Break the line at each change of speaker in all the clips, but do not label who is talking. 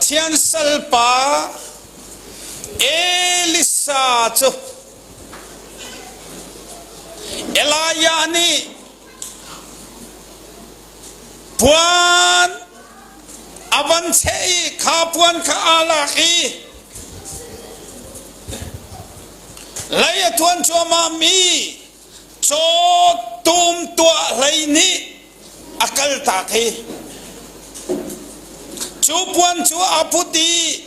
Pathian salpa Elisa cu Elijah nih puan a van cheh i kha puan kha aa lak i lei a thuan cuahmah mi cawtum tuah hlei nih a kaltak i cu puan cu aa put i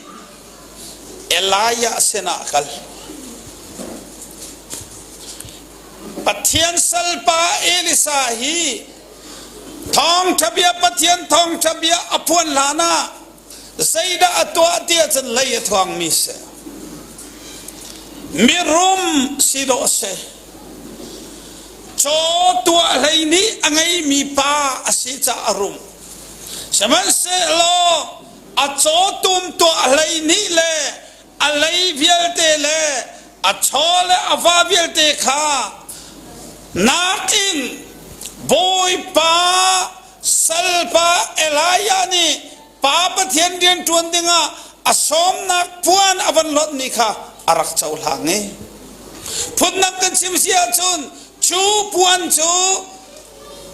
Elijah sinah a kal. Pathian salpa Elisa hi thawngṭha bia Pathian thawngṭha bia a phuan hlan ah zeidah a tuah ti ahcun lei a thuangmi si. Mirum si dawh a si. Caw tuah hlei nih a ngeimi pa a si caah a rum. Sihmanhsehlaw a cawtum tuah hlei nih le a lei vialte le a chaw le a va vialte kha nakin Bawipa salpa Elijah nih Pa Pathian rian ṭuan dingah a sawmnak puan a van lonhmi kha a rak cohlang i phundang kan chim si ahcun cu puan cu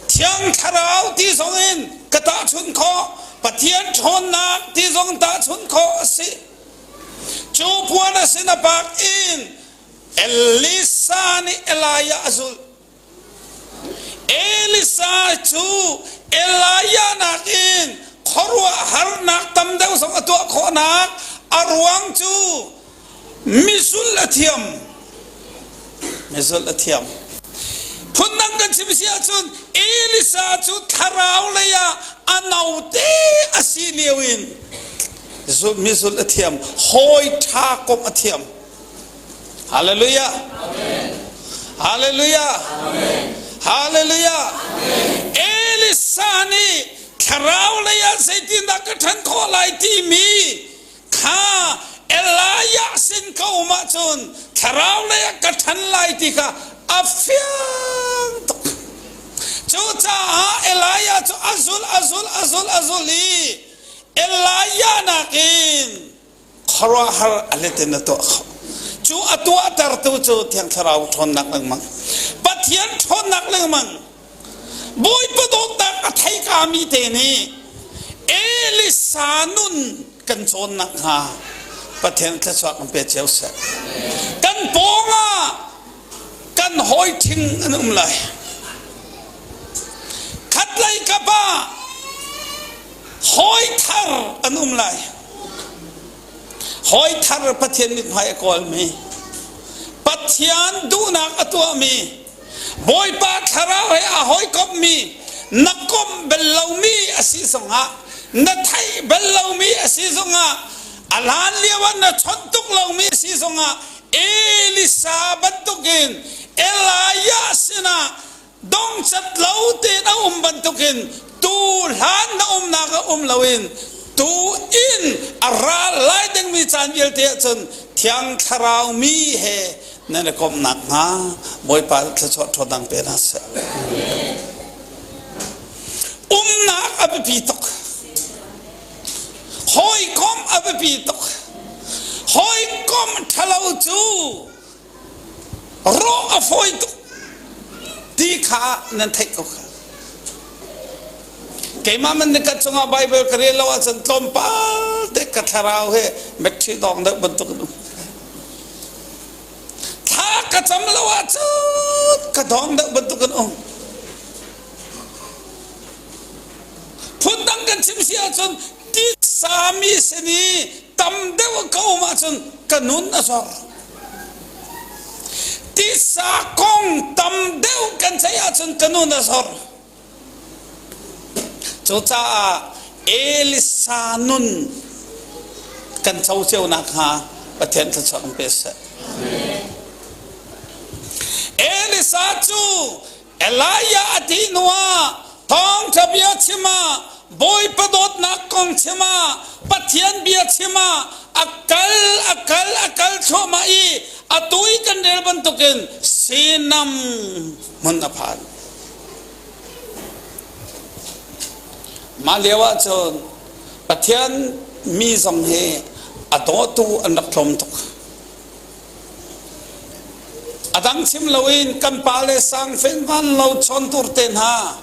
Thiang Thlarau ti zongin ka tahchunh khawh Pathian ṭhawnnak ti zong tahchunh khawh a si. Cu puan a sin a pak in Elisa nih Elijah a zulh. Elisa cu Elijah nakin khuaruahharnak tam deuh zong a tuah khawhnak a ruang cu mizul a thiam. Mizul a thiam. Phundang kan chim si ahcun Elisa cu thlarau lei ah a note a si lio in mizul a thiam, hawi ṭha komh a thiam. Hallelujah. Hallelujah. Hallelujah. Elisa nih thlarau lei ah zeitindah ka ṭhan khawh lai timi kha Elijah sin ka um ahcun thlarau lei ah ka ṭhan lai ti kha a fiang tuk. Cucaah Elijah cu a zul a zul a zul a zul i Elijah nakin khuaruahhar a let in a tuah kho. Cu a tuahtertu cu Thiang Thlarau ṭhawnnak lengmang, Pathian ṭhawnnak lengmang, Bawipa dawtnak a thei kami te nih Elisa nun kan cawn nakhnga Pathian thluachuah kan pe cio seh. Kan pawngah kan hawi ṭhing an um lai. Khatlei kap ah hawi thar an um lai. Hawi thar Pathian mithmai a kawlmi, Pathian duhnak a tuahmi, Bawipa thlarau he a hawikomhmi, na komh bal lomi a si zongah, na theih bal lomi a si zongah, a hlan lio ah na chawnh tuk lomi a si zongah, Elisa bantukin Elijah sinah dongcat lo tein a um bantukin tu hlan na umnak ah um loin tu in a ral lai dingmi caan vialte ahcun thiang thlarau mi he nan i komhnak hnga Bawipa thluachuah ṭhawnang pe hna seh. Umnak a biapi tuk. Hawikom a biapi tuk. Hawikom ṭhalo cu rawh a fawi tuk ti kha nan theih ko kha. Keimah man nikhat chungah Bible ka rel lo ahcun tlawmpal te ka thlarau he battery dawng deuh bantuk in um. Thla ka cam lo ahcun ka dawng deuh bantuk in um. Phundang kan chim si ahcun titsa mi sin i tam deuh ka um ahcun ka nun a zor. Titsa kong tam deuh kan ceih ahcun ka nun a zor. Cucaah Elisa nun kan co cio nakhnga Pathian thluachuah kan pe seh. Elisa cu Elijah a thih hnuah thawngṭha bia chim ah Bawipa dawtnak kong chim ah Pathian bia chim ah a kal a kal a kal thluahmah i atu i kan rel bantukin Sinam hmun a phan. Mah lio ah cun. Pathian mi zong hi a dawtu an rak tlawm tuk. A dang chim loin kan pale sangfen van lo chawntur te hna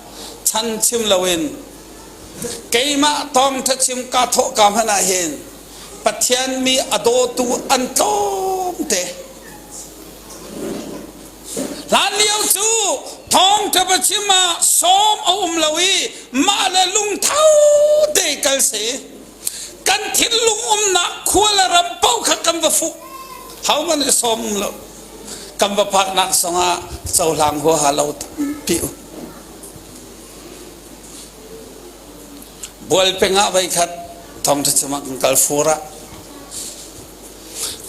chan chim loin keimah thawngṭha chim kaa thawh ka hmanh ah hin Pathian mi a dawtu an tlawm te. Hlanlio cu thawngṭha biachim ah sawm a um lo i mah le lungtho te kal si. Kan thinlung umnak khua le ram paoh kha kan va fuh. Hohmanh i sawm um lo. Kan va phaknak zongah cohlang huaha lo tampi um. Bualpeng ah voikhat thawngṭha chim ah kan kal fur ah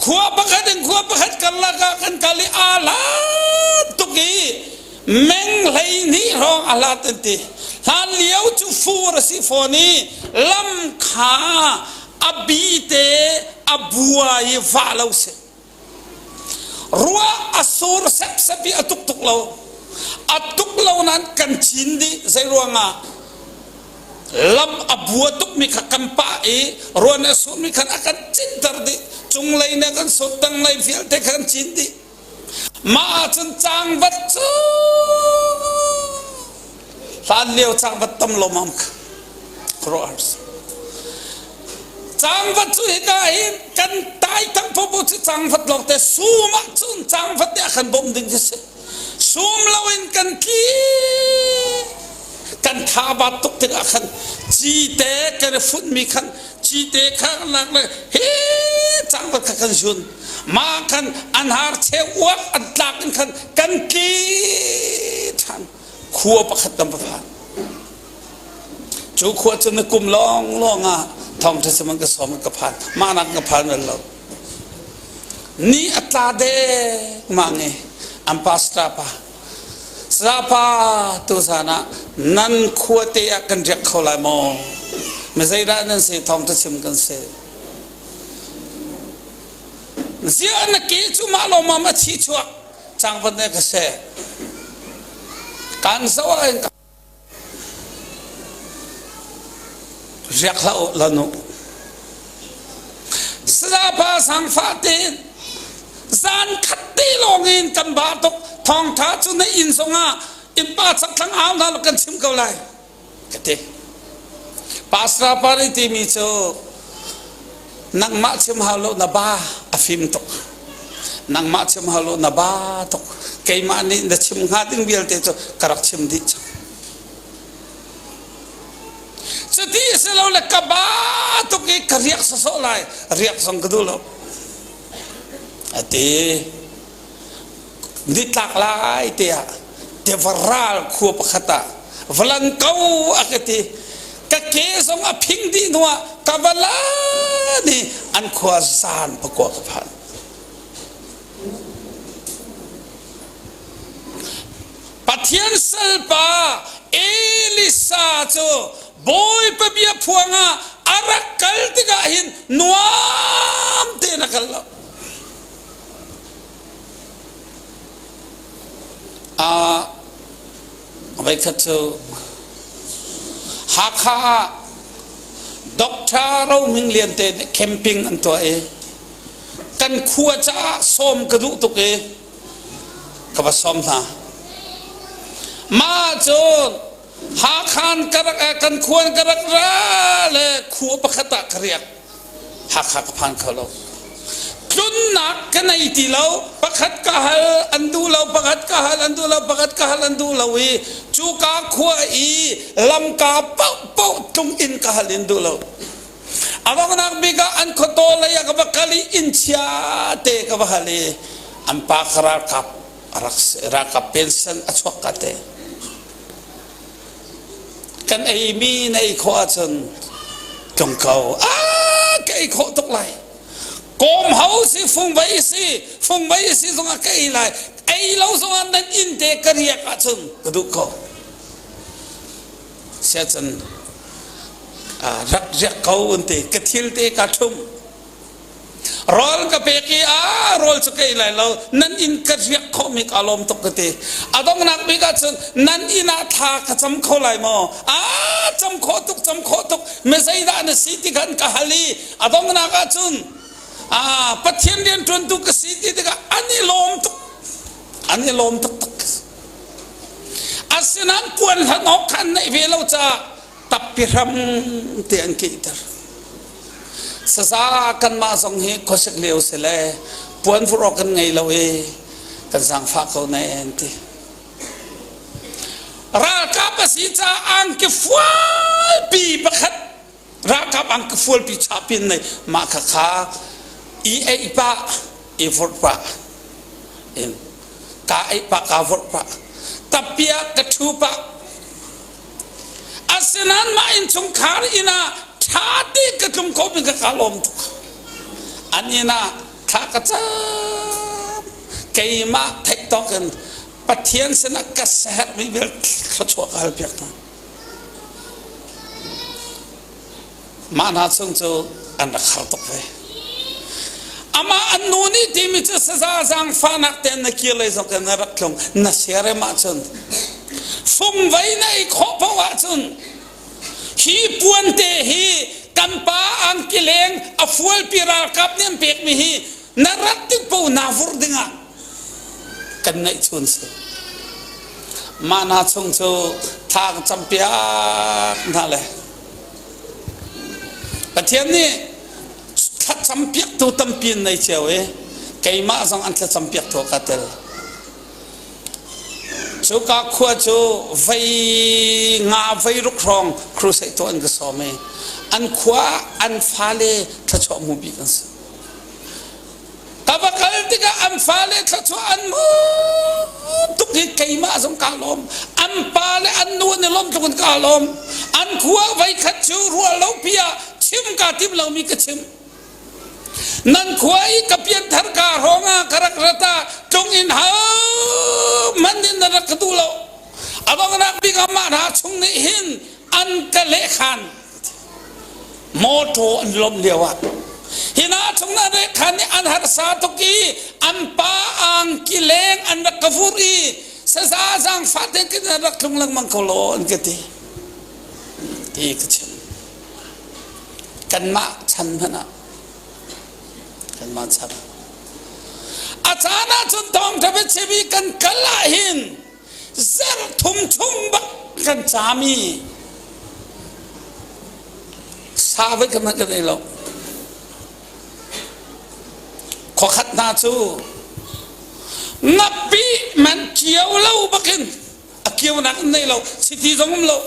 Khua pakhat in khua pakhat karlak ah kan kal i aa hlat tuk i meng 12 hrawng a hlat an ti. Hlan lio cu fur a si fawn i lam kha a bi te a bua i vah lo si. Ruah a sur sepsep i a tuk tuk lo. A tuk lo nain kan cin dih. Zei ruangah? Lam a bua tukmi kha kan pah i ruah nih a surmi khan a kan cinter dih. Cunglei nih a kan sur, tanglei vialte kha kan cin dih. Mah ahcun cangvat cu hlan lio cangvat tam lawmam kha khuaruahhar si. Cangvat cu hika hin kan tai tang popo cu cangvat lawng te sum ahcun cangvat nih a kan bawmh ding khi si. Sum loin kan tli kan tha bat tuk tikah khan cite kan i funhmi khan cite kha lak le he cangvat kha kan zun. Mah khan an har cheu uak an tlak in khan kan tli ṭhan. Khua pakhat kan va phan. Cu khua cu na kum lawnglawng ah thawngṭha chim an ka sawm an ka phan. Mah nak ka phan bal lo. Ni a tla dek mang i an pastor pa Sapa tuzan ah nan khua te ah kan riak kho lai maw? Mi zeidah nan si thawngṭha chim kan si. Ziah na ke cu mah lawmam a thi chuak cangvat ne ka seh. Kan zoh ah hin riak hlah u lan u. Sazapa sangfah tein zan khat te lawng in kan ba tuk thawngtha cu na inn zongah innpa chakthlang au hna law kan chim ko lai ka ti. Pastor pa nih timi cu nangmah chim hau lo na ba a fim tuk. Nangmah chim hau lo na ba tuk. Keimah nih na chim hnga ding vialte cu ka rak chim dih cang. Cuti a si lo le ka ba tuk i ka riak sawsawh lai. Riak zong ka duh lo. A ti. Nitlak lai te ah tiva ral khua pakhat ah valan ko a ka ti. Ka ke zong a phing dih hnu ah ka va lan i an khua zan pakua ka phan. Pathian salpa Elisa cu Bawipa bia phuang ah a rak kal tikah hin nuam tein a kal lo. Voikhat cu Hakha ah Doctor Ro Hming Lian te nih camping an tuah i kan khua caah sawm ka duh tuk i ka va sawm hna. Mah cun Hakhan ka rak kan khuan ka rak ra le khua pakhat ah ka riak. Hakha ka phan kho lo. Tlunnak ka nei ti lo. Pakhat ka hal an duh lo, pakhat ka hal an duh lo, pakhat ka hal an duh lo i cuka khua i lamka paohpaoh tlung in ka hal in duh lo. A donghnak bik ah an khuataw lei ah ka va kal i inn chia te ka va hal i an pa kha ralkap a rak ralkap pension a chuak ka te. Kan eimi na ei khawh ahcun tlung ko. Ah, ka ei khawh tuk lai. Kawm ho si fungvei si fungvei si zongah ka ei lai. Ei lo zongah nan inn te ka riak ahcun ka duh ko. Siacun rak riak ko an ti. Ka thil te ka ṭhum. Rawl ka pek i a rawl cu ka ei lai lo nan inn ka riak khawhmi ka lawm tuk ka ti. A donghnak bik ahcun nan inn ah thla ka cam kho lai maw? A cam khawh tuk cam khawh tuk mi zeidah na si ti khan ka hal i a donghnak ahcun a Pathian rianṭuantu ka si ti tikah an i lawm tuk an i lawm taktak. Asinain puan hlan awk kha an neih ve lo caah tappi hram te an kihter. Saza kanmah zong hi khuasik lio si le puan vurh awk kan ngei lo i kan zaangfah ko ne an ti. Ralkap a si caah angki fualpi pakhat ralkap angki fualpi chahpin nei mah kha kha i eih pah i vurh pah in ka eih pah ka vurh pah tappi ah ka ṭhu pah Asinain mah innchungkhar inn ah ṭha tein ka tlung kho mi ka ka lawm tuk. An inn ah thla ka cam. Keimah theih tawk in Pathian sinah ka siaherhmi vial thluachuah ka halpiak hna. Mah hna chung cu an rak har tuk ve. Amah an nu nih timi cu saza zaangfahnak tein na kir lei zong in na rak tlung na siarem ahcun fungvei na ei khawh paoh ahcun hi puante hi kan pa angkileng a fualpi ralkap nih an pekmi hi na rat tik paoh naa vurh dingah kan ngeih chun si. Mah hna chung cu thla ka campiak hna le Pathian nih thlacampiaktu tampi an nei cio i keimah zong an thlacampiaktu ah kaa tel. Cuka khua cu vei nga vei ruk hrawng crusade tuah an ka sawm i an khua an fale thluachuah hmu bik an si. Ka va kal tikah an fale thluachuah an hmu tuk hi keimah zong kaa lawm. An pa le an nu an i lawm tluk in kaa lawm. An khua voikhat cu ruah lo pi ah chim kaa tim lomi ka chim. Nan khua i ka pianthar ka hrawng ah ka rak rat ah tlung in hau man in na rak ka duh lo. A donghnak bik ah mah hna chung nih hin an ka lehkhan. Mawṭaw an lawmh lioah hi hna chung na khan nih an harsa tuk i an pa angki leng an rak ka vurh i saza zaangfah tein khin an rak tlung lengmang ko law an ka ti ti ka chim. Kanmah chan hmanh ah kanmah chan a caan ahcun thawngṭha biachim i kan kal ahhin zarh thum chung bak kan caam i sa voi khat hmanh kan ei lo. Khuakhat hna cu ngapi man kio lo bakin a kionak an nei lo chiti zong um lo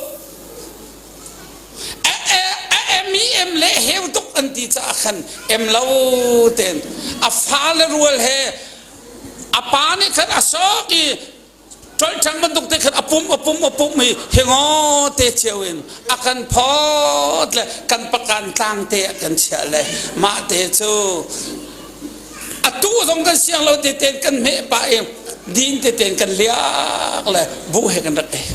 a em i em le heu tuk an ti caah khan em lo ten a fale rual he a pa nih khan a sok i ṭolṭang bantuk te khan a pum a pum a pum i hingaw te cio in a kan phawt le kan pakan tlang te a kan chiah le mah te cu atu zong kan siang lo te ten kan hmeh pah i din te ten kan liak le buh he kan rak ei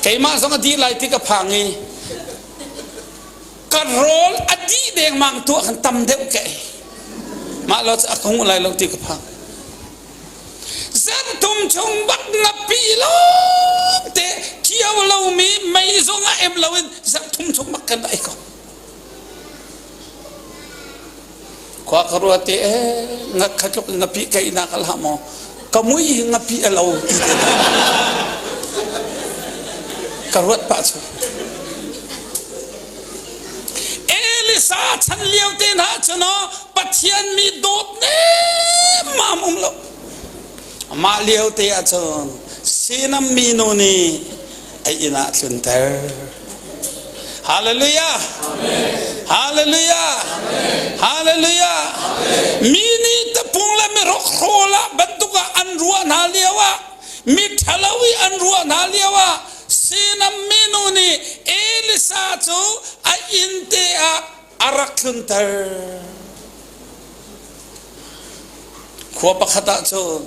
keimah zong a dih lai ti ka phang i ka rawl a dih dengmang tu ah khan tam deuh ka ei mah lo cu a ka hmuh lai lo ti ka phang zarthum chung bak ngapi lawng te kio lomi mei zong ah em loin zarthum chung bak kan ei ko Khua ka ruat i ee nga kha tluk in ngapi ka ihnak a hlah maw ka mui hi ngapi a lo ti te ka ruat pah cu Elisa chan lio te hna cun Pathian mi dawt nemmam um lo mah lio te ah cun sinam mi nu nih a inn ah tlunter. Hallelujah! Hallelujah! Hallelujah! Mi nih tapung le mi rokhrawl ah bantuk ah an ruah hna lio ah mi ṭhalo i an ruah hna lio ah sinam minu nih Elisa cu a inn te ah a rak tlunter. Khua pakhat ah cun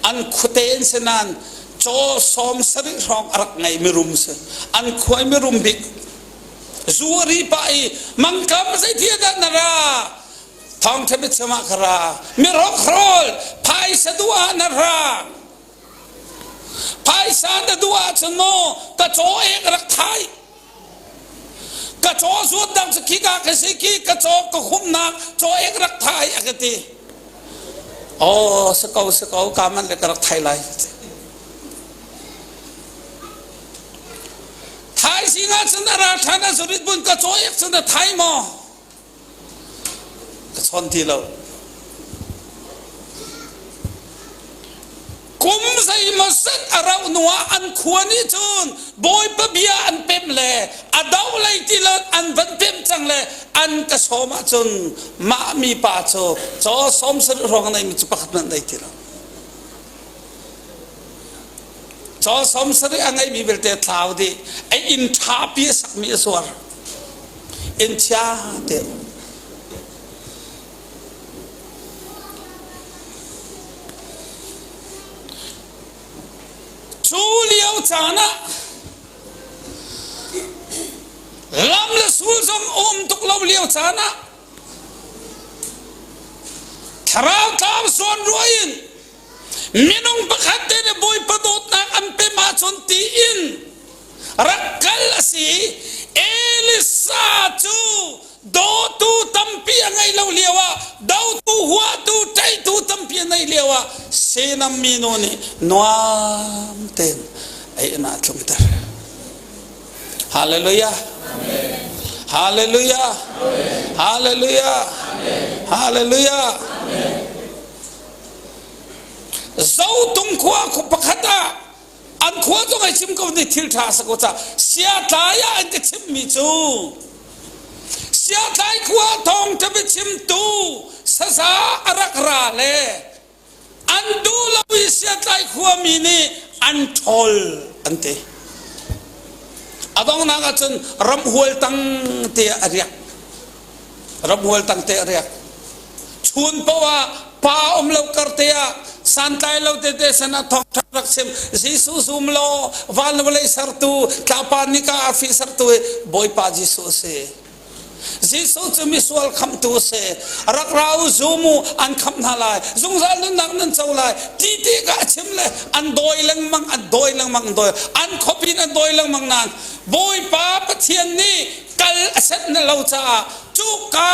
an khuate in si nain caw sawm sarih hrawng a rak ngei mirum si. An khua i mirum bik. Zu a ri pah i mangkam zeiti dah na ra? Thawngṭha biachim ah ka ra. Mirokhrawl phaisa duh ah na ra. Phaisa na duh ahcun maw ka caw ek rak thai. Ka caw zuat dang cu khika ka si khi ka caw ka humnak caw ek rak thai a ka ti. Oh, si ko si ko ka man le ka rak thai lai. Thaizing ah cun a ra ṭhan a zurit bun ka caw ek cun a thai maw? Ka chawn ti lo. Kum zeimawzat a rauh hnuah an khua nih cun Bawipa bia an pemh le a do lei ti lo an van pemh cang le an ka sawm ahcun mah mi pa cu caw 70 hrawng a neimi cu pakhat hmanh nei ti lo. Caw 70 a ngeihmi vialte thlau dih. A inn ṭhapi a sakmi a zuar. Inn chia te. Cu lio caan ah lam le sul zong um tuk lo lio caan ah thlarau tlau zawn ruah in minung pakhat te nih Bawipa dawtnak an pem ahcun tiin rak kal a si. Elisa cu dawtu tampi a ngeih lo lio ah dotu huatu ṭeitu tampi a neih lio ah Senam minu nih nuam tein a inn ah tlungter. Hallelujah. Hallelujah. Hallelujah. Hallelujah. Zotung khua pakhat ah an khua zong ai chim ko ni thil ṭha sa ko ca siatlai ah an ka chimmi cu siatlai khua thawng ṭha biachimtu saza a rak ra le an duh lo i siatlai khuami nih an ṭhawl an ti. A donghnak ah cun ramhual tang te a riak. Ramhual tang te a riak. Chun paoh ah pa um lo kar te ah santlai lo tete san ah thawngṭha rak chim. Jesuh zum law van le vawlei sertu tlapa nika arfi sertu hi Bawipa Jesuh a si. Jesuh cu misual khamhtu a si. Rak ra u zum u an khamh hna lai. Zungzal nunnak nan co lai. Ti ti ka a chim le an dawi lengmang an dawi lengmang an dawi an khuapin an dawi lengmang nain Bawipa Pathian nih kal a senh na lo caah cuka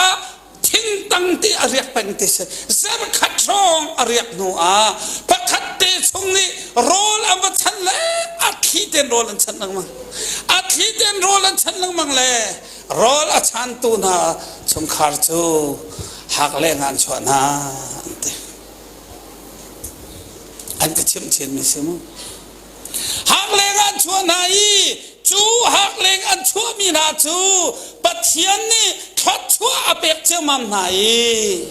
thingtang ti a riak peng ti si zarkhat hrawng a riak hnu ah pakhat te chung nih rawl an va chan le a thli ten rawl an chan lengmang a thli ten rawl an chan lengmang le rawl a chantu hna chungkhar cu hak leng ah an chuah hna an ti an ka chimh chin mi si mu Hakleng an chuah hna i cu hakleng an chuahmi hna cu Pathian nih thluachuah a pek ciammam hna i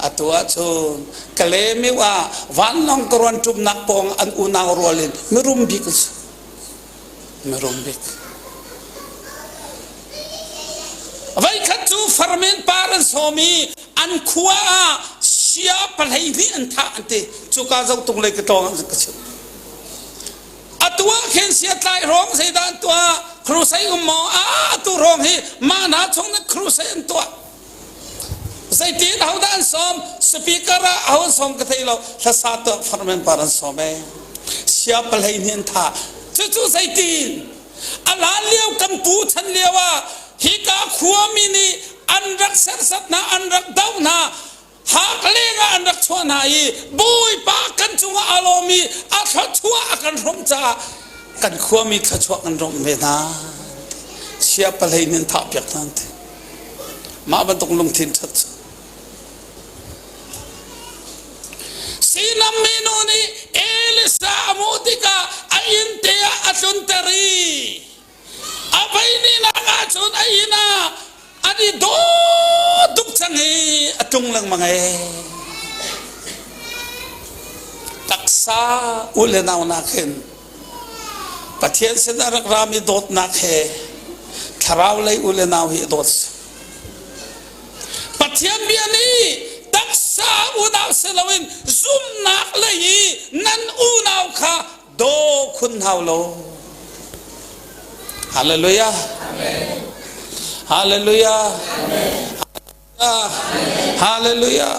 atu ahcun Kalemiu ah vanlawng ka ruan ṭumnak pawng an unau rual in mirum bik an si. Mirum bik. Voikhat cu farmen par an sawm i an khua ah sia 12 an thah an ti. Cuka zotung lei ka tlawng ah ka chim. Atu ah khin sia tlai rawng zeidah an tuah? Crusade um maw? Ah, atu rawng hi mah hna chung nih crusade an tuah. Zeitin hodah an sawm? Speaker ah aho an sawm ka thei lo. Hlasa tuah farmen par an sawm ee. Sia 12 an thah. Cucu zeitin? A hlan lio kan pu chan lio ah hika khuami nih an rak serhsat hna, an rak doh hna, hak leng ah an rak chuah hna i Bawipa kan cungah aa lawm i a thluachuah a kan hrawmh caah kan khuami thluachuah kan hrawmh ve hna. Sia pahlei nih an thahpiak hna an ti. Mah bantuk lungthin ṭhat cu. Sinam minu nih Elisa a hmuh tikah a inn te ah a tlunter i a voihnihnak ahcun a inn ah an i daw tuk cang i a tlung lengmang ee. Taksa u le nau nakin Pathian sin a rak rami dawtnak he thlarau lei u le nau hi a dawt. Pathian bia nih taksa unau si loin zumhnak lei i nan unau kha daw khun hau lo. Hallelujah. Amen. Hallelujah. Hallelujah.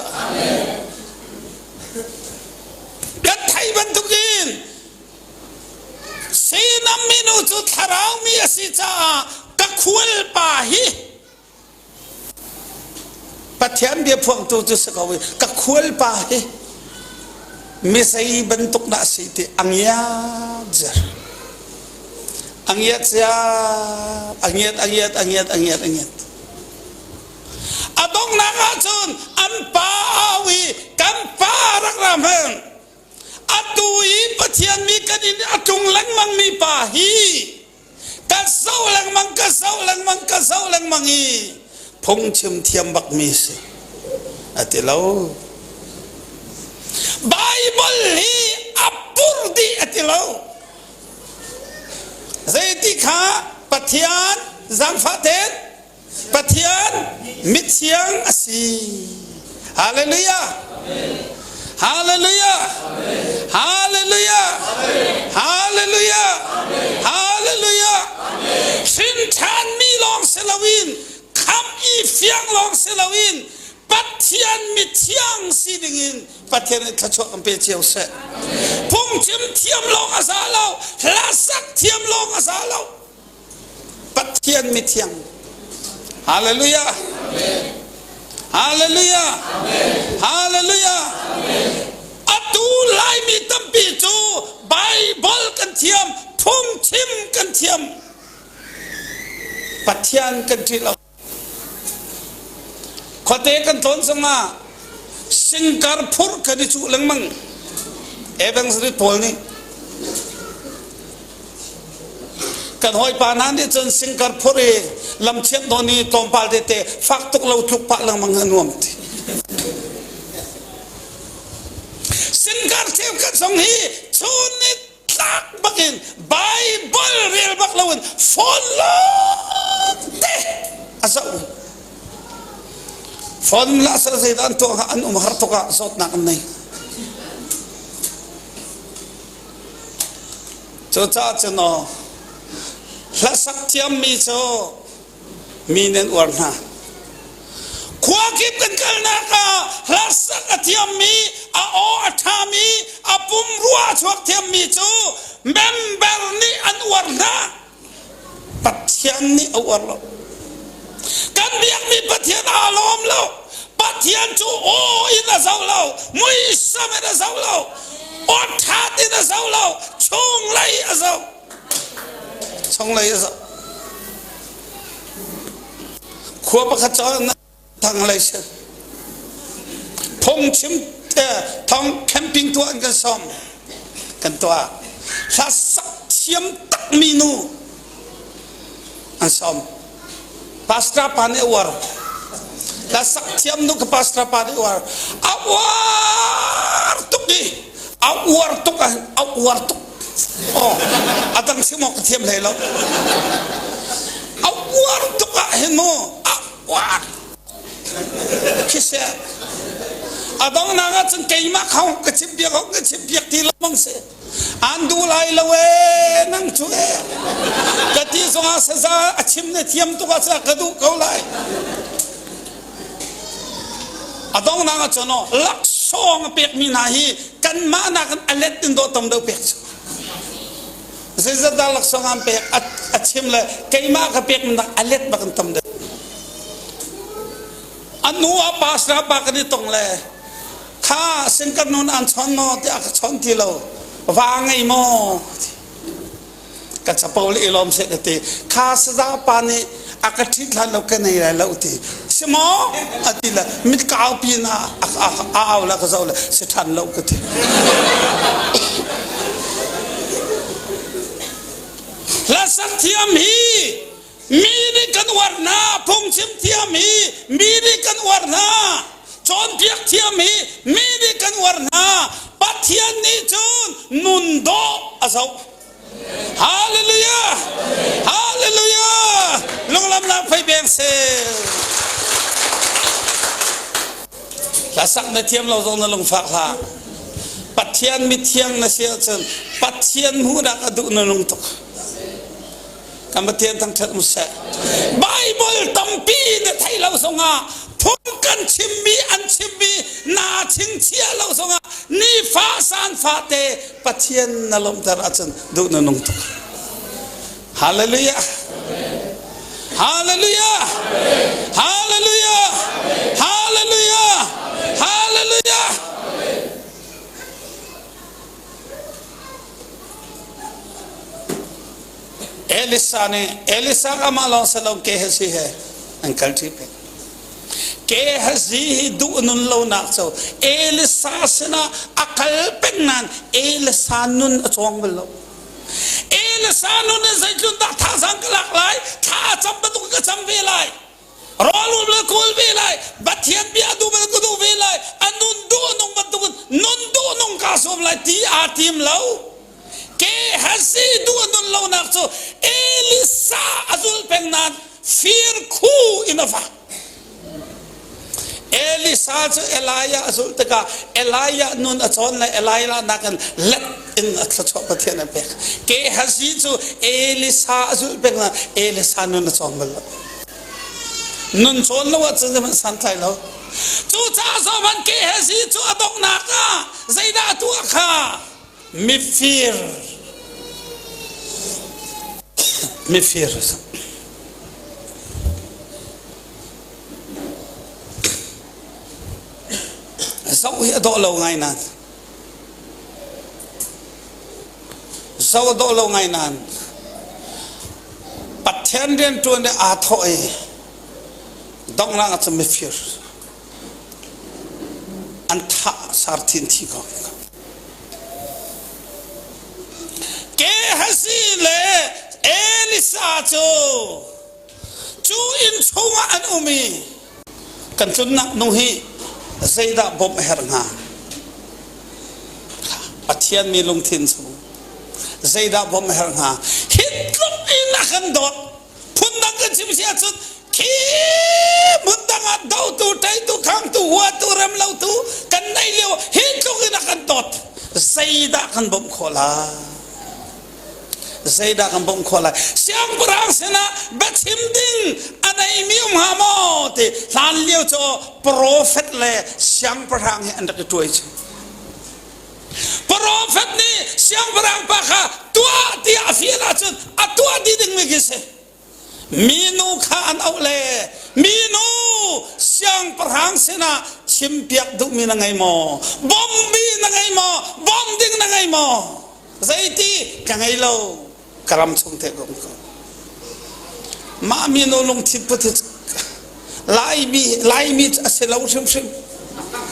Kan thei bantukin Sinam minu cu thlarau mi a si caah ka khual pa hi Pathian bia phuangtu cu si ko i ka khual pa hi mi zei bantuk dah a si ti a ngiat zer. A ngiat siap, a ngiat, a ngiat, a ngiat, a ngiat, a ngiat. A donghnak ahcun an pa au i kan pa rak ra hmanh. Atu i Pathian mi kan in a tlung lengmang mi pa hi ka zoh lengmang, ka zoh lengmang, ka zoh lengmang i phungchim thiam bak mi si a ti lo. Bible hi a pur dih a ti lo. Zeiti kha Pathian zaangfah tein Pathian mithiang a si. Hallelujah. Hallelujah. Hallelujah. Hallelujah. Hallelujah. Hrin ṭhanmi lawng si loin khamh i fiang lawng si loin Pathian mithiang si dingin Pathian nih thluachuah kan pe cio seh. Phungchim thiam lawng a za lo, hlasak thiam lawng a za lo. Pathian mithiang. Hallelujah. Hallelujah. Hallelujah. Atu Laimi tampi cu Bible kan thiam, phungchim kan thiam. Pathian kan ṭih lo. Khuate kan tlawn zongah singkar phurh kan i cuh lengmang. Evangelist pawl nih kan hawipa hna nih cun singkar phurh i lamchiat nawn i tlawmpal tete fak tuk lo tluk pah lengmang a nuam ti. Singkar cheukhat zong hi chun ni tlak bakin Bible rel bak loin phone lawng te a zoh. Phone lah sal zeidah an tuah an um har tuk ah zawtnak an nei. Cucaah cun aw hlasak thiammi cu mi nan uar hna. Khua kip kan kalnak ah hlasak a thiammi, a aw a ṭhami, a pumrua a chuak thiammi cu member nih an uar hna. Pathian nih a uar lo. Kan biakmi Pathian aa lawm lo. Pathian cu aw in a zoh lo, muisam in a zoh lo, aw ṭhat in a zoh lo, chunglei a zoh. Chunglei a zoh. Khua pakhat cu thanglei si. Phungchim thong camping tuah an kan sawm. Kan tuah. Hla sak thiam takmi nu an sawm. Pastor pa nih a uar. Hla sak thiam nu ka pastor pa nih a uar. A uar tuk i a uar tuk a uar tuk. Oh, a dang chim awk ka thiam hlei lo. A uar tuk ah hin mu a uar. Khi seh. A donghnak ah cun keimah kha ka chim piak ka chim piak ti lengmang si. An duh lai lo ee nang cu ee. Ka ti zongah saza a chim na thiam tuk ah cun ka duh ko lai. A donghnak ah cun laksawng a pekmi hna hi kanmah nakin a let in dawh tam deuh pek cu. Zeizat dah laksawng an pek a chim le keimah ka pek nak a let bak in tam deuh. A nu a pastor pa kan i tong le kha singkar nun an chawn maw tiah ka chawn ti lo va ngei maw ka capo le i lawm seh ka ti kha saza pa nih a ka ṭhit hlan lo ka nei lai lo ti si maw a ti le mit kau pin a a au la ka zoh le si ṭhan lo ka ti hlasak thiam hi mi nih kan uar hna phungchim thiam hi mi nih kan uar hna cawnpiak thiam hi mi nih kan uar hna Pathian nih cun nun dawh a zoh Hallelujah! Hallelujah! Lunglamnak phei beng seh. Hlasak na thiam lo zong na lungfak hlah. Pathian mithiang na si ahcun Pathian hmuhnak a duh na lung tuk. Kan Pathian thangṭhat um seh. Bible tampi na theih lo zongah phung kan chimmi an chimmi naa chingchiah lo zongah nifa sanfa te Pathian na lawmhter ahcun duh na nung tuk. Hallelujah. Hallelujah. Hallelujah. Hallelujah. Hallelujah. Elisa nih Elisa amah lawng si lo Gehazi he an kal ṭi peng. Gehazi hi duh nun lonak cu Elisa sinah a kal peng nain Elisa nun a cawng bal lo. Elisa nun in zeitlun dah thazaang ka lak lai, thla a cam bantuk ka cam ve lai. Rawl um le kawl ve lai, Pathian bia duh bantuk ka duh ve lai, a nun duh nung bantuk nun duh nung kaa zuam lai ti aa tim lo. Gehazi duh nun lonak cu Elisa a zul peng nain firkhu in a vak. Elisa cu Elijah a zulh tikah Elijah nun a cawn le Elijah nakin let in a thluachuah Pathian a pek. Gehazi cu Elisa a zulh peng nain Elisa nun a cawng bal lo. Nun cawn lo ahcun zeihmanh santlai lo. Cucaah zohhmanh Gehazi cu a donghnak ah zeidah a tuah kha? Mifir mifir zoh hi a dawh lo ngai nain zoh a dawh lo ngai nain Pathian rianṭuan i aa thawh i donghnak ah cun mifir an thah sarthin thi ko. Gehazi le Elisa cu cu inn chungah an um i kan tlunnak nu hi zeidah bawmh a herh hnga? Pathian mi lungthin chung zeidah bawmh a herh hnga? Hi tluk in a kan dawt. Phundang kan chim si ahcun khi hmundang ah dotu, ṭeitu, khangtu, huatu, remlotu kan neih lio hi tluk in a kan dawt. Zeidah kan bawmh khawh lai? Zeidah kan bawmh khawh lai? Siangpahrang sinah biachim ding a neimi um hnga maw ti hlan lio cu profet le siangpahrang hi an rak i ṭuai cu. Profet nih siangpahrang pa kha tuah tiah a fial ahcun a tuah dih dingmi khi si. Minu kha an auh le minu siangpahrang sinah chimpiak duhmi na ngei maw? Bombi na ngei maw? Bom ding na ngei maw? Zeiti ka ngei lo. Ka ram chung te ka um ko. Mah minu lungthin put hi Laimi Laimi a si lo hrimhrim.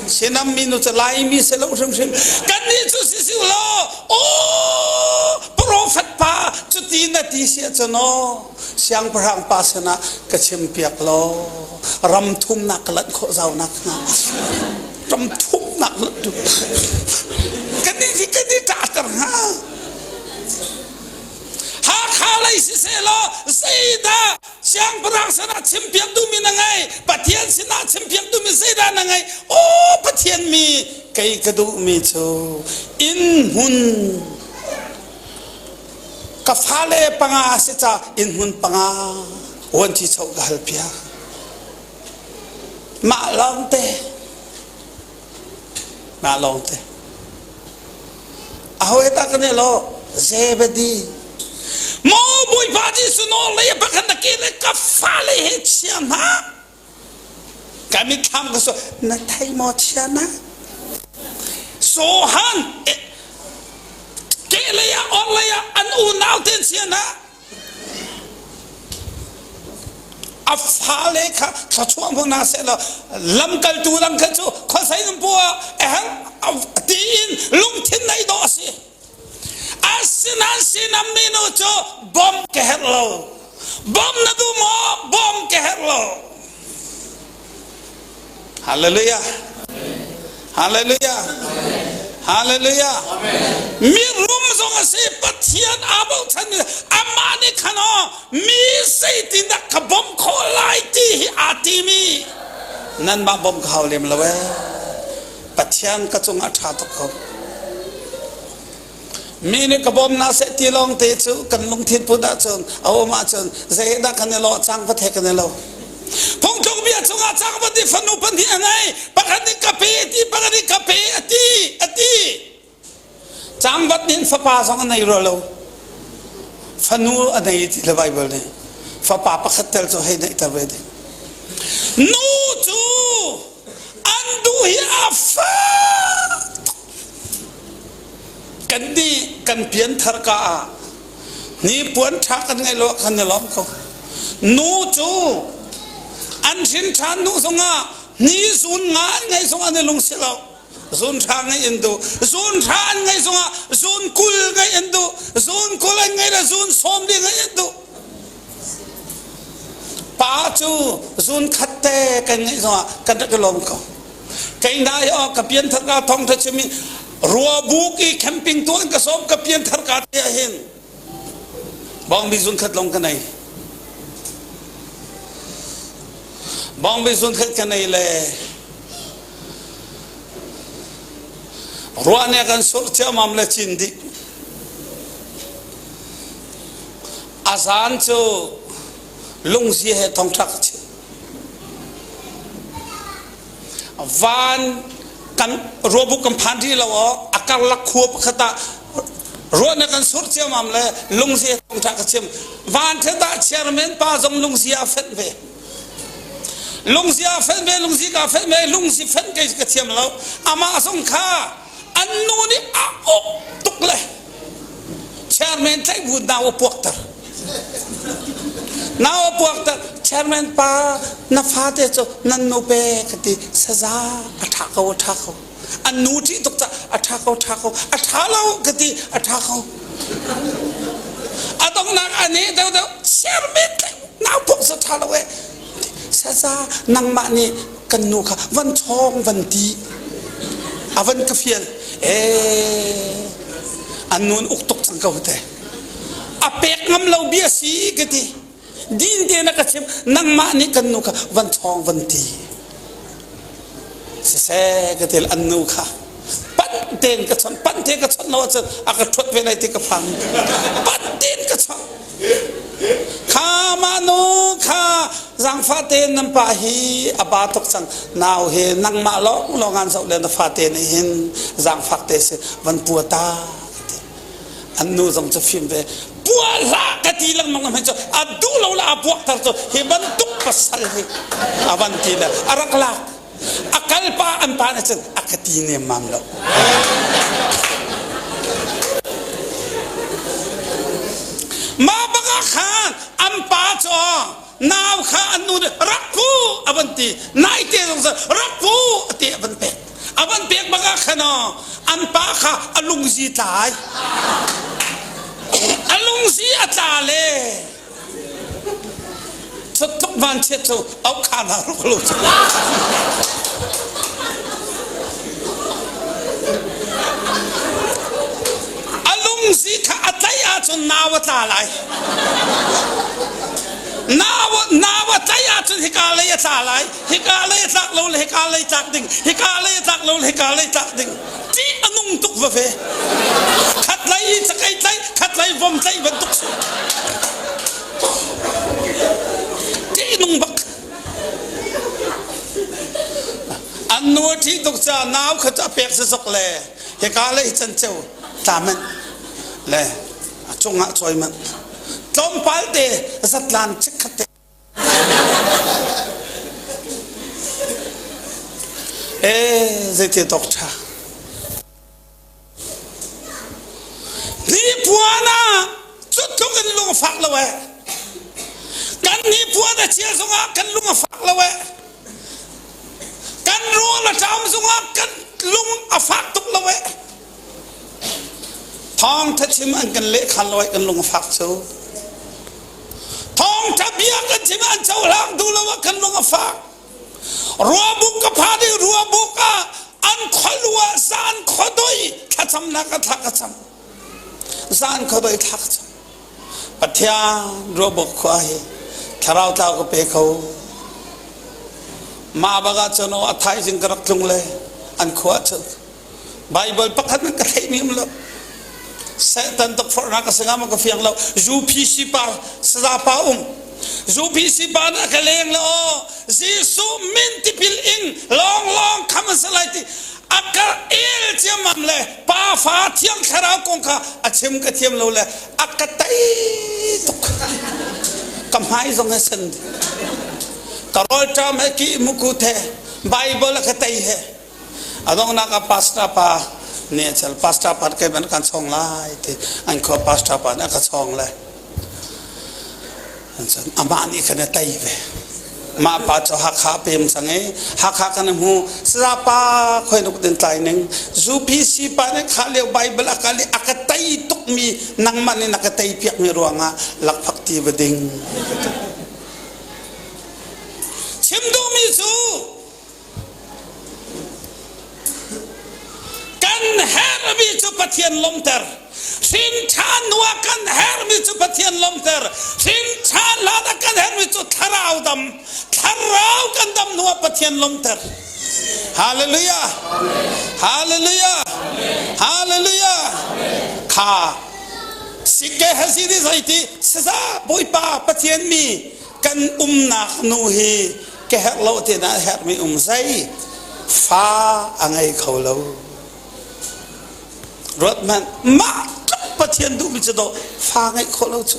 Sinam minu cu Laimi si lo hrimhrim. Kannih cu si si law aw profet pa cuti na ti si ahcun aw siangpahrang pa sinah ka chimpiak law ram thumnak ka lanh khawh zau nak hnga ram thumnak lanh tu kannih hi kan i ṭahter hnga. Hakha lei siseh law zeidah siangpahrang sinah chimpiak duhmi na ngei Pathian sinah chimpiak duhmi zeidah na ngei aw Pathian mi kei ka duhmi cu inn hmun ka fale panga si ca inn hmun panga vuanci cho ka hal piak mah lawng te mah lawng te Aho he dah kan i lawh? Zebedi. Maw Bawipa Jesuh nawl lei pakhat na ke le ka fale he chia hna. Ka mitthlam ka so na thei maw chia na? Sohan ke lei ah or lei ah an unau ten chia na? A fale kha thluachuah hmu hna sehlaw lamkaltu dang kha cu khuasei nan pu ah tiin lungthin nei dawh a si. Asinain sinam minu cu bawmh ka herh lo. Bawmh na duh maw? Bawmh ka herh lo. Hallelujah. Hallelujah. Hallelujah. Mirum zong a si Pathian aa bochan mi amah nih khan aw mi zeitindah ka bawmh khawh lai ti hi aa timi nanmah bawmh ka hau lem lo ee. Pathian ka cungah ṭha tuk ko. Mi nih ka bawm hna seh ti lawng te cu kan lungthin put ahcun a um ahcun zei dah kan i lawh cang va the kan i lo. Phungtluk bia chungah cangvat nih fanu pahnih a ngei. Pakhat nih ka pe ti, pakhat nih ka pe a ti, a ti. Cangvat nih fapa zong a nei rua lo. Fanu a nei ti le Bible nih. Fapa pakhat tel cu hei neihter ve ding. Nu cu an duh hi a fak. Kan nih kan pianthar ka ah ni puan ṭha kan ngeih lo kan i lawm ko. Nu cu an hrin ṭhan hnu zongah ni zun nga an ngeih zong an i lung si lo. Zun ṭha ngeih in duh. Zun ṭha an ngeih zongah zun 20 ngeih in duh. Zun 20 an ngeih le zun 40 ngeih in duh. Pa cu zun khat te kan ngeih zongah kan rak i lawm ko. Kei hna hi aw ka pianthar ka thawng ṭha chim i ruabuk i camping tuah in ka sawm ka pianthar ka te ah hin bawngbi zun khat lawng ka nei. Bawngbi zun khat ka nei le Ruah nih a kan surh ciammam le cin dih. A zan cu lungzi he thongṭha ka chim. Van kan ruabuk kan phan rih lo aw a karlak khua pakhat ah ruah nih kan surh ciammam le lungzi he thongṭha ka chim. Van ṭhet ah chairman pa zong lungzi a fenh ve. Lungsi a fenh ve, lungsi ka fenh ve, lungsi fenh kei ka thiam lo. Amah zong kha an nu nih a uk tuk le chairman tlaih bu nau a puakter. Nau a puakter. Chairman pa na fate cu nan nu pe ka ti saza a ṭha ko a ṭha ko. An nu ṭih tuk ca a ṭha ko ṭha ko a ṭha lo ka ti a ṭha ko. A donghnak a ne deuhdeuh chairman tlaih nau pok sa ṭha lo e saza nangmah nih kan nu kha van chawng van ti a van ka fial e an nun uk tuk cang ko te a pek ngam lo bia si ka ti din te na ka chim nangmah nih kan nu kha van chawng van ti siseh ka ti an nu kha pan tein ka chawnh pan tein ka chawnh lo ahcun a ka ṭhuat ve lai ti ka phang pan tein ka chawnh Kha mah nu kha zaangfah tein nan pa hi a ba tuk cang nau hi nangmah lawng lawng an zoh le na fate nih hin zaangfak te si van pua ta an nu zong cu fim ve pua hlah ka ti lengmang hmanh cu a duh lo le a puakter cu hi bantuk pasal hi a van ti le a rak lak A kalpa an pa nih cun a ka ti nemmam lo. Mah bak ah khan an pa cu nau kha an nu nih rak pu a van ti naite zong cu rak pu a ti a van pek a van pek bak ah khan an pa kha a lungzi tlai a lungzi a tla le Tuk vanchiat cu auh kha hna ruk lo cu. A lungsi kha a tlaih ahcun nau a tla lai. Nau nau a tlaih ahcun hika lei a tla lai. Hika lei a tlak lo le hika lei tlak ding. Hika lei a tlak lo le hika lei tlak ding. Ṭih a nung tuk va ve. Khat lei i cakei tlaih, khat lei vom tlaih bantuk si. Ṭih nung bak. An nu a ṭih tuk caah nau kha cu a pek zazok le hika lei canceu tla manh le a cungah cawi manh. Tlawmpal te zatlan chikkhat te Ee, zeiti tawk ṭha. Hnipuan ah cu tluk in lung a fak lo eh. Kan hnipuan a chia zongah kan lung a fak lo eh. Kan rawl a ṭam zongah kan lung a fak tuk lo eh. Thawngṭha chim an kan lehkhan lo eh kan lung a fak cu. Thawngṭha bia kan chim an cohlang duh lo ah kan lung a fak. Ruabuk ka phan i ruabuk ah an khualu ah zan khuadoi thlacamnak a thla ka cam. Zan khuadoi thla ka cam. Pathian ruabuk khua hi thlarau tlau ka pe kho. Mah bak ah cun a thaizing ka rak tlung le an khua cun Bible pakhat man ka theihmi um lo. Satan tukforhnak ka si hnga maw ka fiang lo. UPC pa saza pa um. UPC pa nih a ka leng le aw Jesuh min tipil ing lawng lawng kham an si lai ti a ka el ciammam le pa fa thiang thlarau kong kha a chim ka thiam lo le a ka tei tuk. Ka hmai zong he sen. Ka rawlṭam he ki muku the Bible a ka tei he. A donghnak ah pastor pa nih a chel pastor pa kei ban kan chong lai ti an khua pastor pa nih a ka chong le an cun amah nih khan a tei ve. Mah pa cu Hakha pem cang i Hakha kan hmu saza pa khoi nuk din tlai ning UPC pa nih kha lio Bible a kal i a ka tei tukmi nangmah nih na ka tei piakmi ruangah lakphak ti va ding. Chim duhmi cu Kan herhmi cu Pathian lawmter. Hrin ṭhan hnu ah kan herhmi cu Pathian lawmter. Hrin ṭhan hlan ah kan herhmi cu thlarau dam. Thlarau kan dam hnu ah Pathian lawmter. Hallelujah. Hallelujah. Hallelujah. Kha Sikke hasi ni zaiti saza Bawipa Pathian mi kan umnak nu hi ka herh lo te na herhmi um zei fa a ngei kho lo ruat hmanh mah tluk Pathian duhmi cu dawh fa ngeih khawh lo cu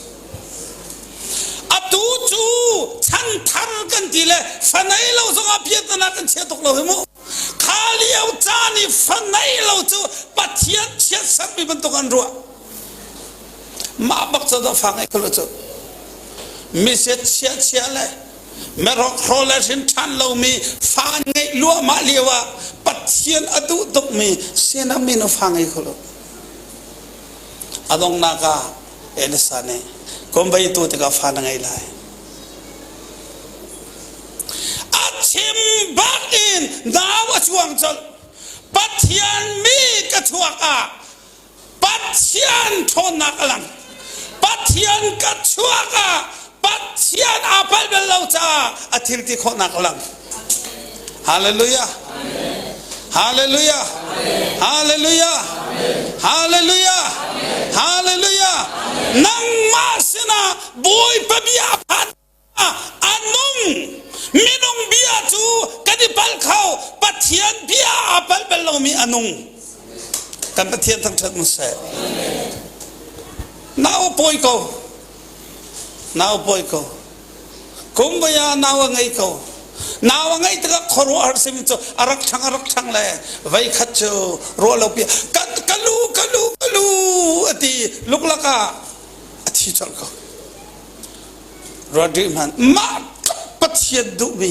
atu cu chan thar kan ti le fa nei lo zongah piatana kan chia tuk lo hi mu kha lio caan i fa nei lo cu Pathian chiatsermi bantuk an ruah mah bak cu dawh fa ngeih kho lo cu misiat chia chia le Merokro le hrin ṭhan lomi fa ngeih luahmah lio ah Pathian a duh tukmi sinami nu fa ngei kho lo. A donghnak ah Elisa nih kum vei tu tikah fa na ngei lai. A chim bak in nau a chuang colh. Pathian mi ka chuak ah Pathian ṭhawnnak a lang. Pathian ka chuak ah Pathian aa palh bal lo caah a thil ti khawhnak a lang. Hallelujah. Hallelujah. Hallelujah. Hallelujah. Hallelujah. Nangmah sinah Bawipa bia a phan A nung minung bia cu kan i palh kho Pathian bia aa palh bal lomi a nung kan Pathian thangṭhat mu seh nau pawi ko nau pawi ko kumbaya nau a ngei ko nau a ngei tikah khuaruahhar simi cu a rak ṭhang a rak ṭhang le vei khat cu ruah lo pi ka ka lu ka lu ka lu a ti luklak ah a thi colh ko Ruat rih hmanh. Mah tluk Pathian duhmi,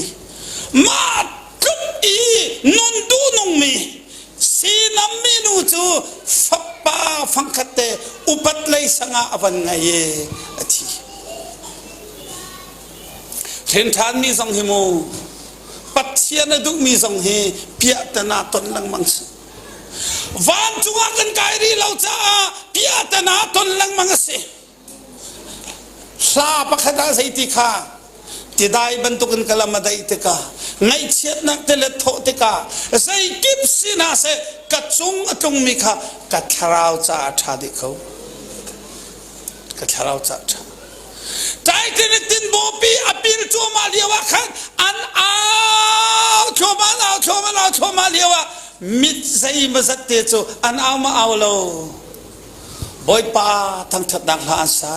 mah tluk i nun duhnungmi sinammi nu cu fapa fangkhat te upat lei sangah a van ngei i a thi. Ṭhenṭhanmi zong hi mu Pathian a duhmi zong hi piahtana ton lengmang si. Vancung ah kan kai rih lo caah piahtana ton lengmang a si. Hla pakhat ah zeiti kha tidai bantukin ka lam a daih tikah ngaihchiatnak te le thawh tikah zeikip sinah seh ka cung a tlungmi kha ka thlarau caah a ṭha dih ko. Ka thlarau caah a ṭha. Titanic tinbawpi a pil cuahmah lio ah khan an au thluahmah an au thluahmah an au thluahmah lio ah mit zeimawzat te cu an au ma au lo. Bawipa thangṭhatnak hla an sa.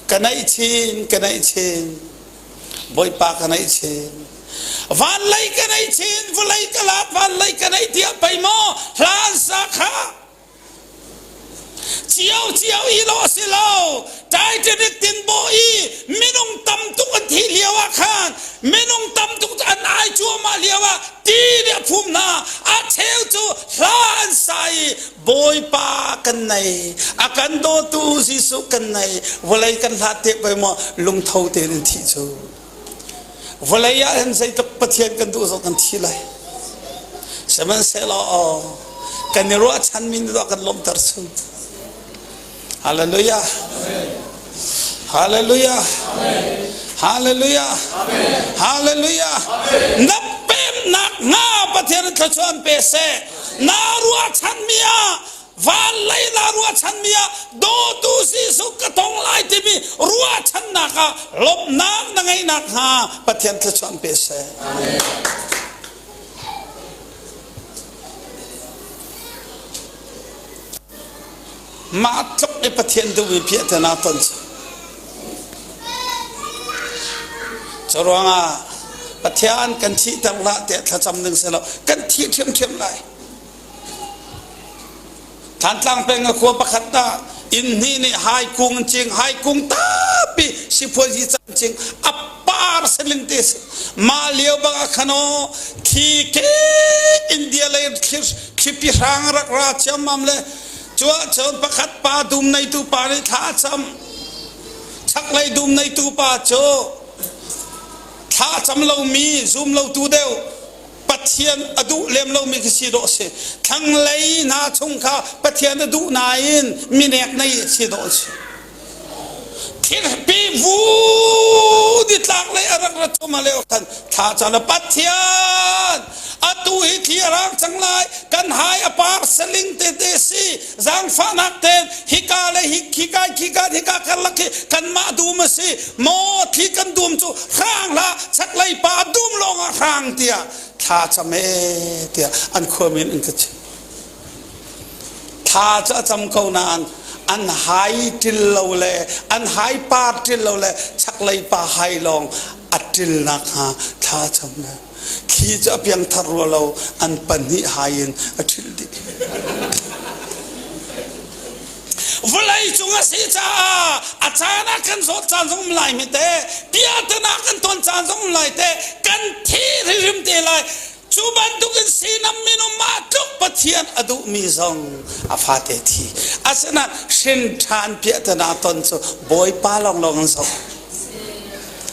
Ka naih chin, ka naih chin. Bawipa ka naih chin. Van lei ka naih chin, vawlei ka laat van lei ka naih tiah pei maw hla an sa kha. Cio cio i lo a si lo. Titanic tinbaw i minung tam tuk an thih lio ah khan minung tam tuk an ai cuahmah lio ah ti nih a phum hna. A cheu cu hla an sa i Bawipa kan nei a kan dawtu Jesuh kan nei vawlei kan hlat te pei maw lungtho tein in thih cu vawlei ah hin zeitluk Pathian kan duh zong kan thi lai sihmanhsehlaw kan i ruahchanmi nih kan lawmhter chung Hallelujah Hallelujah Hallelujah Hallelujah na pemnak hnga Pathian thluachuah an pe seh na ruahchanmi ah. Van lei na ruahchanmi ah dawtu Jesuh ka tong lai timi ruahchannak ah lawmhnak na ngeih nakhnga Pathian thluachuah an pe seh. Mah tluk i Pathian duhmi piahtana ton cu. Cu ruangah Pathian kan thihter hlah tiah thlacam ding si lo, kan thi ṭhiamṭhiam lai. Thantlang peng a khua pakhat ah inn hnih nih hai kung an cing, hai kung tampi sipuazi can cing a par seling te si. Mah lio bang ah khan aw thi ke India lei thlipi hrang rak ra ciammam le cuah cun pakhat pa dum neitu pa nih thla a cam. Chaklei dum neitu pa cu thla a cam lomi zum lotu deuh Pathian a duh lem lomi khi si dawh si. Thlanglei hna chung kha Pathian a duh nain minek nei si dawh si. Thilpi vu ditlak lei a rak rat chuma leo khan thla caan Pathian atu hi thli a rang cang lai kan hai a par seling te te si zaangfahnak ten hika le hi khika khika hika karlak hi kanmah dum a si maw thli kan dum cu hrang hlah chaklei pa dum lawng ah hrang tiah thla cam e tiah an khuamin an ka chim thla cu a cam ko nain an hai til lo le an hai par til lo le chaklei pa hai lawng a til nakhnga thla cam le thli cu a piangthar rua lo an pahnih hai in a ṭhil dih Vawlei cung a si caah a caan ah kan zawt caan zong um lai mi te, piahtana kan ton caan zong um lai te, kan thi hrimhrim te lai. Cu bantukin sinam minung mah tluk Pathian a duhmi zong a fate thi. Asinain hrin ṭhan piahtana ton cu Bawipa lawnglawng an zoh.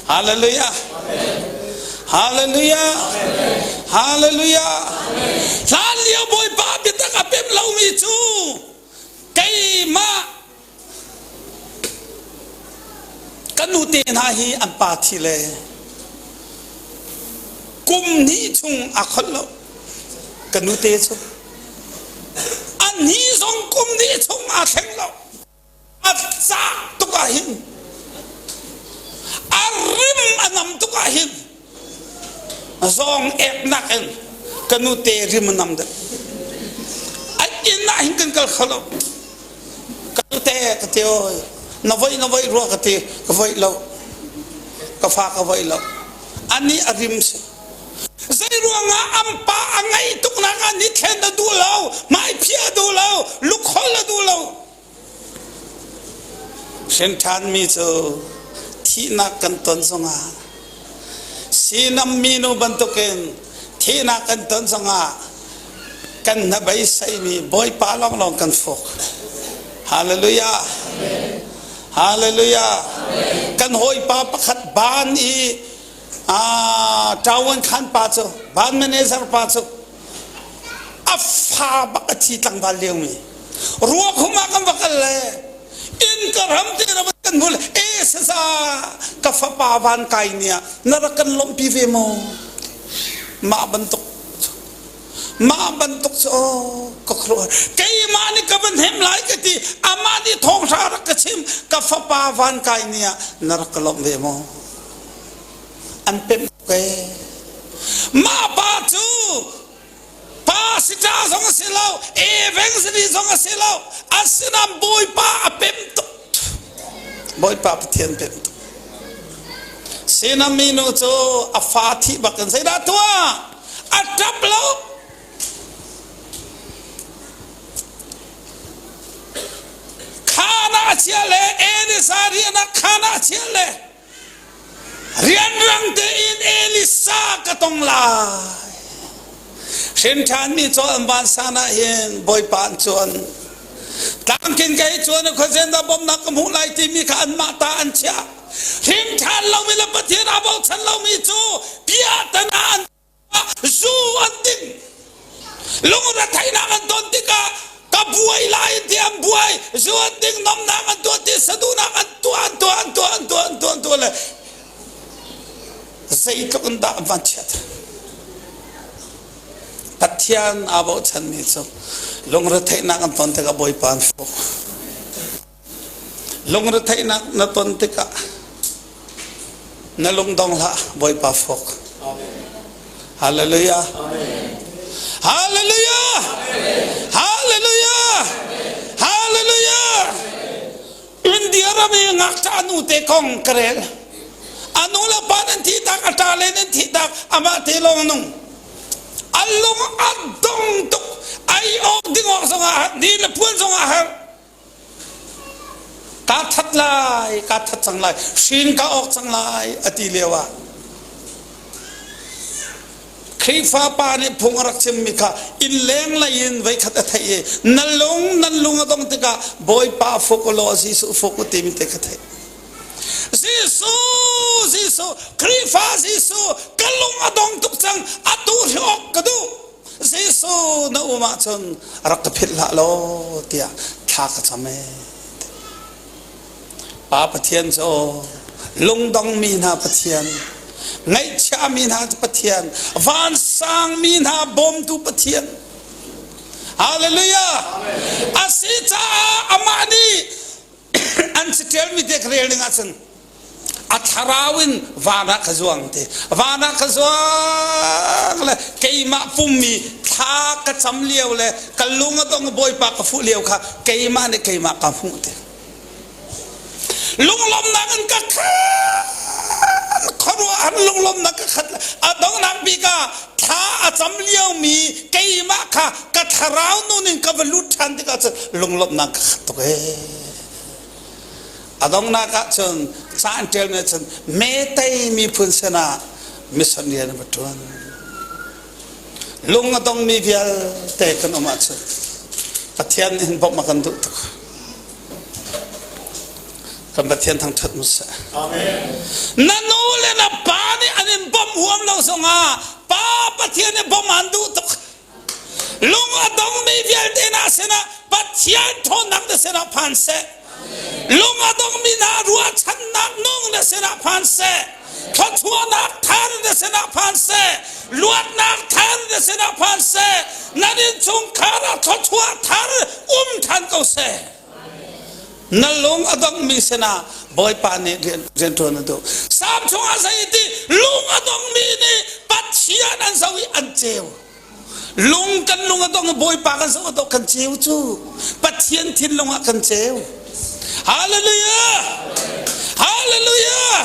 Hallelujah. Hallelujah. Hallelujah. Hlan lio Bawipa biatak a pem lomi cu keimah kan nute hna hi an pa thi le kum hnih chung a kholh lo ka nute cu an ni zong kum hnih chung aa thleng lo a cak tuk ah hin a rim a nam tuk ah hin Zawng eknak in ka nute rim a nam deuh. A inn ah hin kan kal kho lo. Ka nute ka ti oi, na voi na voi rua ka ti, ka voi lo. Ka fa ka voi lo. Ani a rim si. Zei ruangah an pa a ngaih tuknak ah ni thlen a duh lo, hmaiphi a duh lo, lukhol a duh lo. Hrinṭhanmi cu thihnak kan ton zongah sinam minu bantukin thihnak kan ton zongah kan hnabeiseimi Bawipa lawnglawng kan fuk. Hallelujah. Hallelujah. Kan hawipa pakhat ban i ṭawan khan pa cu ban manager pa cu a fa bak a thi tlangval liomi ruakhum ah kan va kal le inn ka ram te na kan hmul e saza ka fapa van kai ni ah na rak kan lawmhpi ve maw mah bantuk mah bantuk cu ka khuaruah keimah nih ka van hem lai ka ti amah nih thawngṭha rak ka chim ka fapa van kai ni ah na rak ka lawmh ve maw an pemh tuk ee mah pa cu pa sita zong a si lo evangelist zong a si lo asinain bawipa a pem tuk bawipa pathian pem tuk sinami nu cu a fa thih bak in zeidah tuah a ṭap lo khana a chia le Elisa rian ah khana a chia le Rianrang tein Elisa ka tong lai. Hrinṭhanmi cu an vansan ah hin Bawipa an cuan. Tlangkin ka hi cuan i khuazen dah bawmhnak ka hmuh lai timi kha anmah ta an chiah. Hrinṭhan lomi le Pathian aa bochan lomi cu piahtana an zu an ding lungretheihnak an ton tikah ka buai lai ti an buai zu an ding nomnak an tuah ti saduhnak an tuah an tuah an tuah an tuah an tuah an tuah le zeitluk in dah an van chiat Pathian aa bochanmi cu. Lungretheihnak an ton tikah Bawipa an fuk. Lungretheihnak na ton tikah na lungdong hlah, Bawipa fuk. Hallelujah. Hallelujah. Hallelujah. Hallelujah. India ram i ngakṭah nu te kong ka rel. A nu le pa nan thih tak, a ṭa le nan thih tak, amah te lawng nung. A lung a dong tuk. Ai awk ding awk zongah ni le puan zongah har. Kaa that lai, kaa that cang lai, hrin ka awk cang lai a ti lio ah Khrihfa pa nih phung a rak chimmi kha innleng lei in voikhat a theih i na lung nan lung a dong tikah Bawipa fuk u law Jesuh fuk u timi te kha theih. Jesuh, Jesuh, Khrihfa Jesuh, ka lung a dong tuk cang, atu hi awk ka duh. Jesuh na um ahcun rak ka philh hlah law tiah thla ka cam ee. Pa Pathian cu lungdongmi hna Pathian, ngaihchiami hna Pathian, vansangmi hna bawmtu Pathian. Hallelujah! A si caah amah nih an catialmi te ka rel ning ahcun a thlarau in van ah ka zuang ti van ah ka zuang le keimah pummi thla ka cam lio le ka lung a dong bawipa ka fuh lio kha keimah nih keimah ka hmuh ti lunglawmnak in ka khat khuaruahhar lunglawmnak ka khat a donghnak bik ah thla a cam liomi keimah kha ka thlarau nun in ka va lut ṭhan tikah cun lunglawmhnak ka khat tuk ee A donghnak ah cun ca an ṭialmi ah cun Metei miphun sinah mission rian a va ṭuan. Lung a dongmi vialte kan um ahcun Pathian nih hin bawmh a kan duh tuk. Kan Pathian thangṭhat mu seh. Na nu le na pa nih an in bawmh huam lo zongah Pa Pathian nih bawmh an duh tuk. Lung a dongmi vialte hna sinah Pathian ṭhawnnak na sinah phan seh. Lung a dongmi hna ruahchannak nung na sinah phan seh. Thluachuahnak thar na sinah phan seh. Luatnak thar na sinah phan seh. Nan innchungkhar ah thluachuah thar um ṭhan ko seh. Na lung a dongmi sinah Bawipa nih rianṭuan a duh. Salm chungah zei ti lung a dongmi nih Pathian an zoh i an ceu. Lung kan lung a dong i Bawipa kan zoh a dong kan ceu cu Pathian thinlung ah kan ceu. Hallelujah! Hallelujah!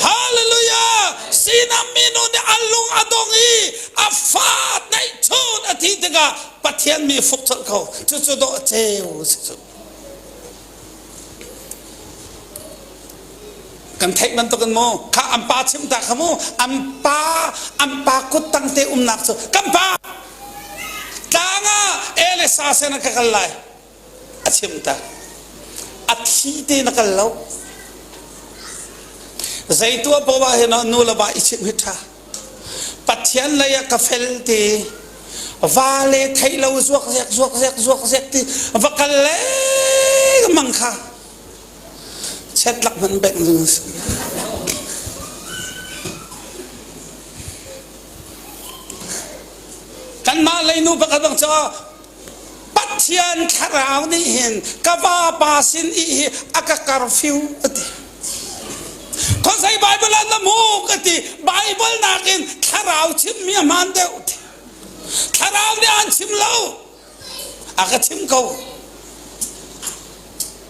Hallelujah! Sinam minu nih a lung a dong i a fa neihchun a thi tikah Pathian mi fuk colh ko. Cucu dawh a ceu si cu. Kan theih bantukin mu kha an pa chim ta kha mu an pa an pa kut tang te umnak cu kan pa tlang ah Elisa sin ah ka kal lai a chim ta a thi te na kal lo zei tuah poah hin nu le va i chimh hi ṭha Pathian lei ah ka fel ti va le theih lo zuak zek zuak zek zuak zek ti va kal lengmang kha chetlak hmanh bengh ding a si. Kanmah lei nu pakhat bang cu Pathian thlarau nih hin ka vapa sin i hi a ka curfew a ti. Khuazei Bible ah na hmu ka ti. Bible nakin thlarau chimmi a hmaan deuh ti. Thlarau nih an chim lo. A ka chim ko.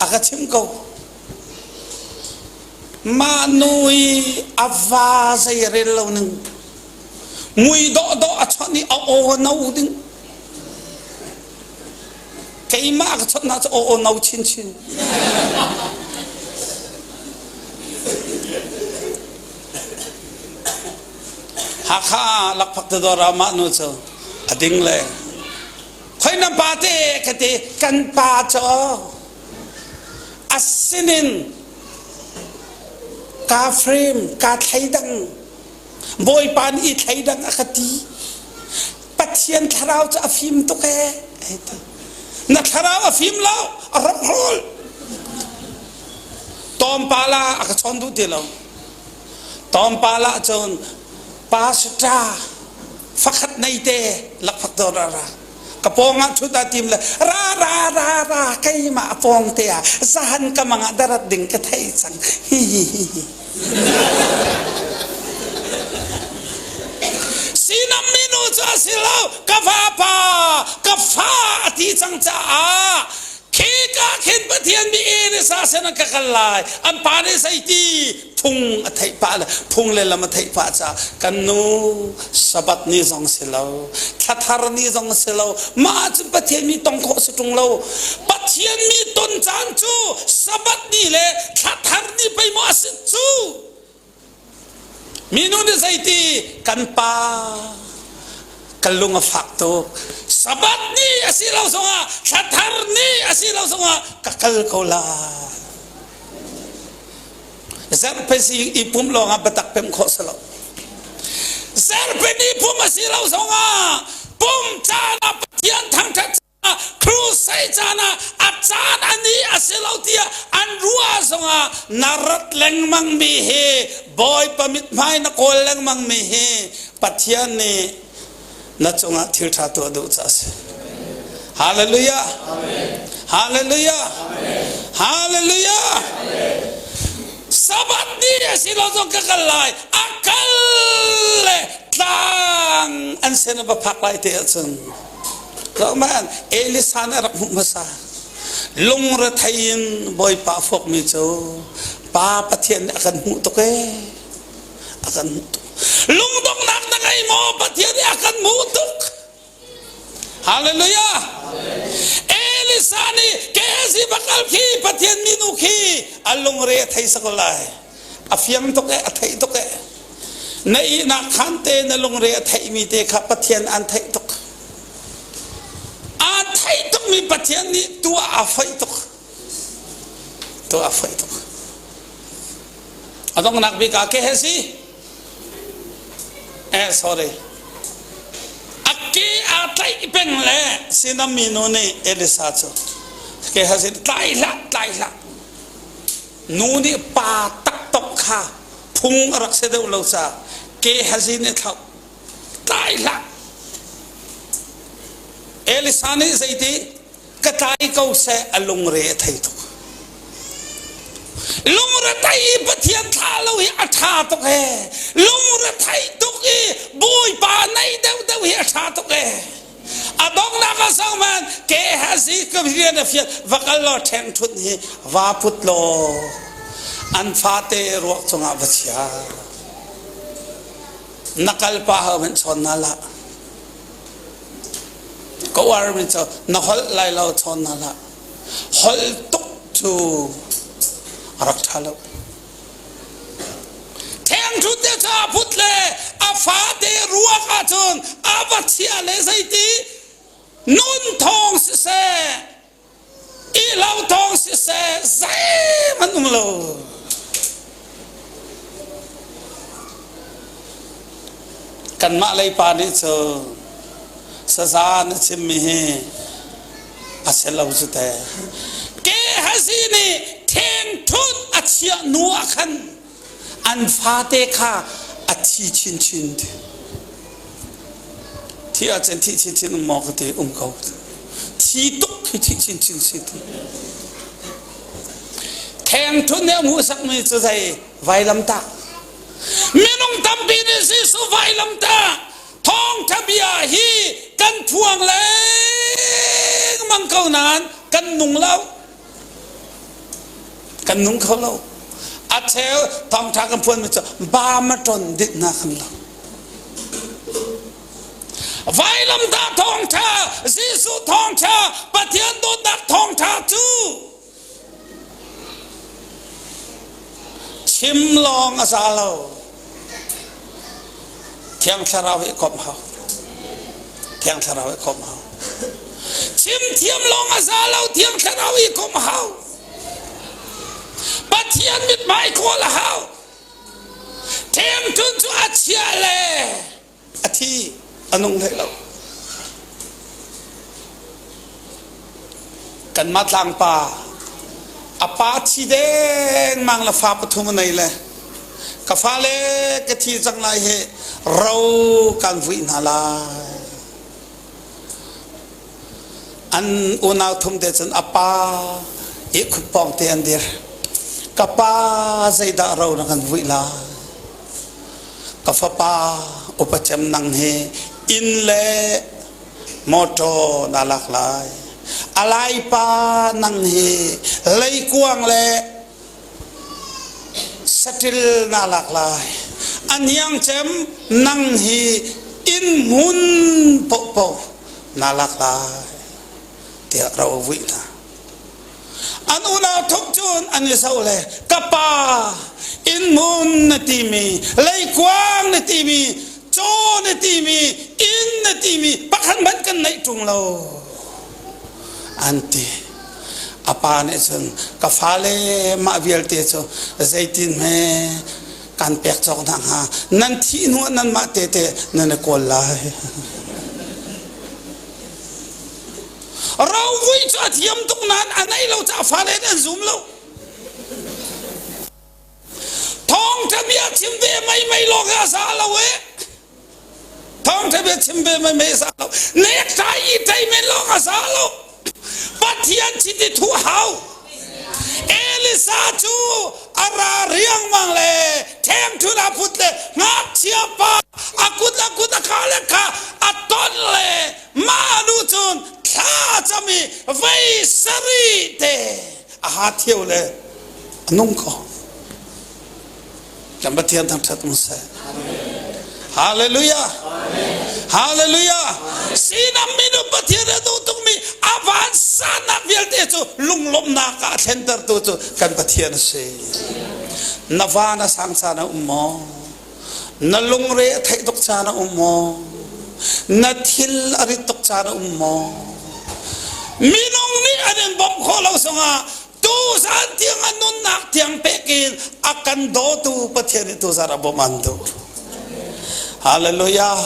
A ka chim ko. Mah nu i a va zei rel lo ning mui dawhdawh a chawnh i a aw no ding keimah ka chawnh hna cu aw aw no chinchin Hakha lakphak te dawr ah mah nu cu a ding le khoi na pa te ka ti kan pa cu a sinin ka frame ka thleidang Bawipa nih i thleidang a ka ti. Pathian thlarau cu a fim tuk ee. Na thlarau a fim lo, a hrokhrol. Tawmpala a ka chawn duh ti lo. Tawmpala cun pastor fakhat nei te lakphak dawr a ra. Ka pawng ah ṭhut aa tim le ra ra ra ra keimah pawng te ah zahan ka mang ah darat ding ka thei cang. Hi hi hi hi. Sinam minu cu a si lo ka vapa ka fa a ti cang caah khika khin Pathian mi Elisa sin ah ka kal lai an pa nih zeiti phung a theih pah le phung le lam a theih pah caah kan nu Sabbath ni zong si lo thlathar ni zong si lo mah ahcun Pathian mi tong khawh si ṭung lo Pathian mi ton caan cu Sabbath ni le thlathar ni pei maw a si cu minu nih zeiti kan pa kan lung a fak tuk Sabbath ni a si lo zongah thlathar ni a si lo zongah ka kal ko lai Zarhpi i pumh lawngah biatak pemh khawh si lo. Zarhpi ni pumh a si lo zongah pum caan ah Pathian thangṭhat caah crusade caan ah a caan a ni a si lo tiah an ruah zongah na rat lengmang mi hi Bawipa mithmai na kawl lengmang mi hi Pathian nih na cungah thil ṭha tuah duh ca a si. Hallelujah. Hallelujah. Hallelujah. Sabbath ni a si lo zong ka kal lai. A kal le tlang an sin va phak lai te ahcun. Zohman Elisa nih a rak hmuh hmasa. Lungrethei in Bawipa fawkmi cu Pa Pathian nih a kan hmuh tuk ee. A kan hmuh tuk. Lungdonghnak na ngei maw? Pathian nih a kan hmuh tuk. Hallelujah. Elisa nih Gehazi bakal khi Pathian minu khi a lungre a thei sak lai. A fiang tuk e, a theih tuk e. Na ihnak khan te na lungre a theihmi te kha Pathian an theih tuk. Aa theih tukmi Pathian nih tuah a foih tuk. Tuah a foih tuk. A donghnak bik ah Gehazi eh sorry a ke aa tlaih peng le sinam minu nih Elisa cu Gehazi tlai hlah tlai hlah nu nih pa taktak kha phung a rak si deuh lo caah Gehazi nih thlauh tlai hlah Elisa nih zeiti ka tlai ko seh a lungre a thei tuk lungre thei i Pathian thlah lo hi a ṭha tuk he lungre thei tuk i Bawipa nei deuh deuh hi a ṭha tuk he a donghnak a sang man Gehazi ka rian a fial va kal law ṭheng ṭhut hi va put law an fate ruak cungah va chia na kal pa ho hmanh chawn na lah Ka uarmi cu na holh lai lo chawn hna hlah. Holh tuk cu a rak ṭha lo. Ṭhengṭhut te cu a phut le a fate ruak ahcun a va chia le zeiti nun thawng siseh Ihlo thawng siseh zeihmanh um lo. Kanmah lei pa nih cu saza na chimmi hi a si lo cu te. Gehazi nih thengthunh a chiah hnu ah khan an fate kha a thi chinchin ti. Thi ahcun thih chinchin um maw ka ti um ko. Thi tuk hi thih chinchin si ti. Thengthun nih a hmuhsakmi cu zei vailamtah. Minung tampi nih Jesuh vailamtah thawngtha bia hi kan phuang lengmang ko nain kan nung lo. Kan nung kho lo. A cheu thawngtha kan phuanmi cu ba ma ton dit hna kan lo. Vailamtah thawngṭha, Jesuh thawngṭha, Pathian dawtnak thawngṭha cu chim lawng a za lo. Thiang Thlarau hi komh hau. Thiang Thlarau hi komh hau. Chim thiam lawng a za lo, Thiang Thlarau hi komh hau. Pathian mithmai kawl a hau. Ṭhengṭun cu a chia le a thi a nung hlei lo. Kanmah tlangpa a pa thi dengmang le fa pathum a nei le ka fale ka thi cang lai hi ro kan vuih hna lai. An unau thum te cun a pa ihkhun pawng te an dir. Ka pa zeidah ro na kan vuih lai? Ka fapa upa cem nang hi inn le motor na lak lai. A laipa nang hi leikuang le saṭil na lak lai. A hniang cem nang hi inn hmun paohpaoh na lak lai tiah ro a vuih hna. An unau thuk cun an i zoh le ka pa inn hmun na timi leikuang na timi caw na timi inn na timi pakhat hmanh kan neih ṭung lo an ti. A pa nih cun ka fale mah vialte cu zeitin hme kan pek cawk hna hnga nan thih hnu ah nanmah tete nan i kawl lai. Rovui cu a thiam tuk nain a neih lo caah fale nih an zum lo. Thawngṭha bia chim ve mei mei lawng hi a za lo e. Thawngṭha bia chim ve mei mei a za lo. Nektai i ṭei men lawng a za lo. Pathian chiti thu hau. Elisa cu a ra riangmang le ṭhengṭhun a put le ngakchia pa a kut a kut a kha le kha a ton le mah nu cun thla a cam i vei sarih te a ha thio le a nung ko. Kan Pathian thangṭhat um seh. Hallelujah. Hallelujah. Sinam minung Pathian a duh tukmi a vansannak vialte cu lunglawmhnak ah a thlentertu cu kan Pathian a si. Na van a sang caan a um maw? Na lungre a theih tuk caan a um maw? Na thil a rit tuk caan a um maw? Minung nih an in bawmh khawh lo zongah tuzan tiang a nunnak tiang pek in a kan dawtu Pathian nih tuzan a bawmh an duh. Hallelujah.